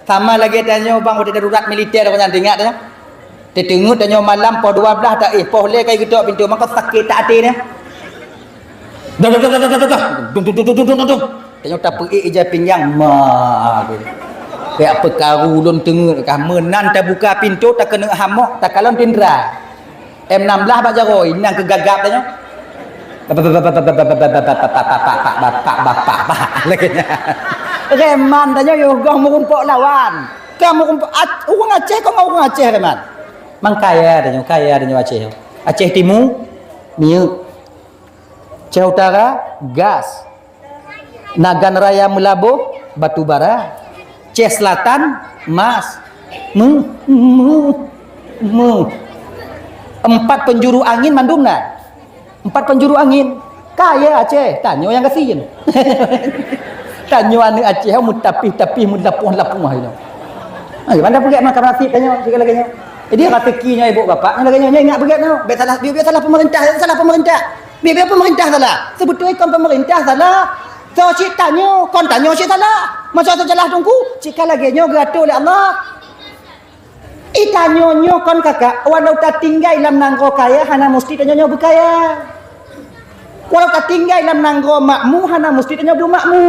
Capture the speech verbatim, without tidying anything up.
Sama lagée tanyoe bang, watée darurat militer, tanyoe ingat tanyoe. Teuteungeut tanyoe malam poh dua belas taéh, poh lhée kai geutok pintoe, maka sakét that até nyoe. Dah, dah, dah, dah, dah, dah. Dung, dung, dung. Tanyoe tapeuék ija pinggang, ma, kayak peukaru lôn teungeut kah. Meunan tabuka pintoe, takeuneuk hamok, takalon tindra. M enam belas bak jaroe, nyan keu gagap tanyoe. Bapak, bapak, bapak, bapak, bapak, bapak, bapak, bapak, bapak, bapak, lagée nyan. Reman tanyoe yoh goh meurumpok lawan. Ka meurumpok Ac-, ureuëng Aceh, kok ngon ureuëng Aceh reman. Mang kaya tanyoe, kaya tanyoe Aceh. Aceh Timu, minyeuk. Aceh Utara, gas. Nagan Raya Meulaboh, batu bara. Aceh Selatan, mas. Mu, mu, mu. Empat penjuru angin mandum na. Empat penjuru angin. Kaya Aceh, tanyoe nyang gasien. Tanyoe aneuëk Aceh, meutapih-tapih, meulapoh-lapoh, you know. Ha, gimana peugét makan nasib tanyoe, sikit lagée nyoe. Jadi, rezeki nyoe ibu bapak, nyoe lagée nyoe, nyoe ingat peugét nyoe. Bèk salah, bèk, bèk salah pemerintah, salah pemerintah. Bèk, bèk pemerintah salah. Sebetulnya kon pemerintah salah. Soe cit tanyoe, kon tanyoe cit salah. Masa salah teungku, cit ka lagée nyoe geuatur lé Allah. Ih, tanyoe nyoe kon kakak, walau tatinggai lam nanggroe kaya, hana musti tanyoe nyoe beukaya. Walau tatinggai lam nanggroe makmu, hana musti tanyoe beumakmu.